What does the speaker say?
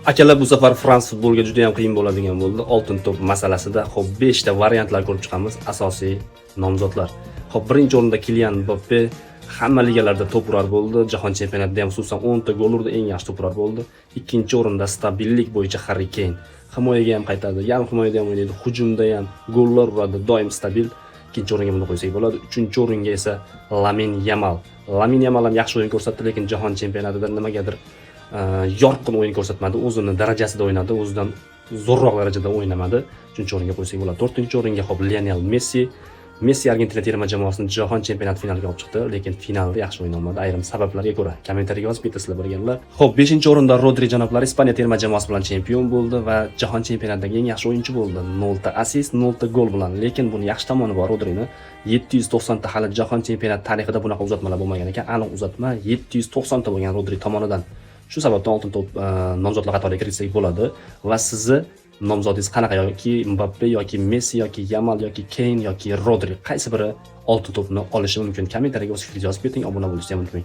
Akalar, bu safar frans futboliga juda ham qiyin bo'ladigan bo'ldi. Oltin to'p masalasida, xo'p, 5 ta variantlar ko'rib chiqamiz, asosiy nomzodlar. Xo'p, birinchi o'rinda Kilian Mbappe hamma ligalarda to'p urar bo'ldi. Jahon chempionatida ham xususan 10 ta gol urdi, eng yaxshi to'p urar bo'ldi. Ikkinchi o'rinda stabillik bo'yicha Harri Keyn. Himoyaga ham qaytadi, yarim himoyada ham o'ynaydi, hujumda ham gollar uradi, doim stabil. Ikkinchi o'ringa buni qo'ysak bo'ladi. Uchinchi o'ringa esa Lamin Yamal. Lamin Yamal ham yaxshi o'yin ko'rsatdi, lekin jahon chempionatida nimagadir yorqin o'yin ko'rsatmadi. O'zini darajasida o'ynadi, o'zidan zo'rroq darajada o'ynamadi. Uchinchi o'ringa qo'ysak bo'ladi. To'rtinchi o'ringa, xo'p, Lionel Messi. Messi Argentina terma jamoasini jahon chempionati finaliga olib chiqdi, lekin finalda yaxshi o'ynolmadi ayrim sabablarga ko'ra. Kommentariyaga yozib ketasizlar bilganlar. Xo'p, 5 o'rinda Rodri, janoblar, Ispaniya terma jamoasi bilan chempion bo'ldi va jahon chempionatidagi eng yaxshi o'yinchi bo'ldi. 0 ta assist, 0 ta gol bilan. Lekin buni yaxshi tomoni bor Rodrini. 790 ta, hali jahon chempionati tarixida bunaqa uzatmalar bo'lmagan ekan. Aniq uzatma 790 ta bo'lgan Rodri tomonidan. Shu sababdan oltin to'p nomzodlar qatoriga kiritsak bo'ladi va sizni nomzodingiz qanaqa? Yoki Mbappe, yoki Messi, yoki Yamal, yoki Keyn, yoki Rodri, qaysi biri oltin to'pni olishi mumkin? Kommentariyaga o'z fikringizni yozib keting, obuna bo'lishni ham unutmang.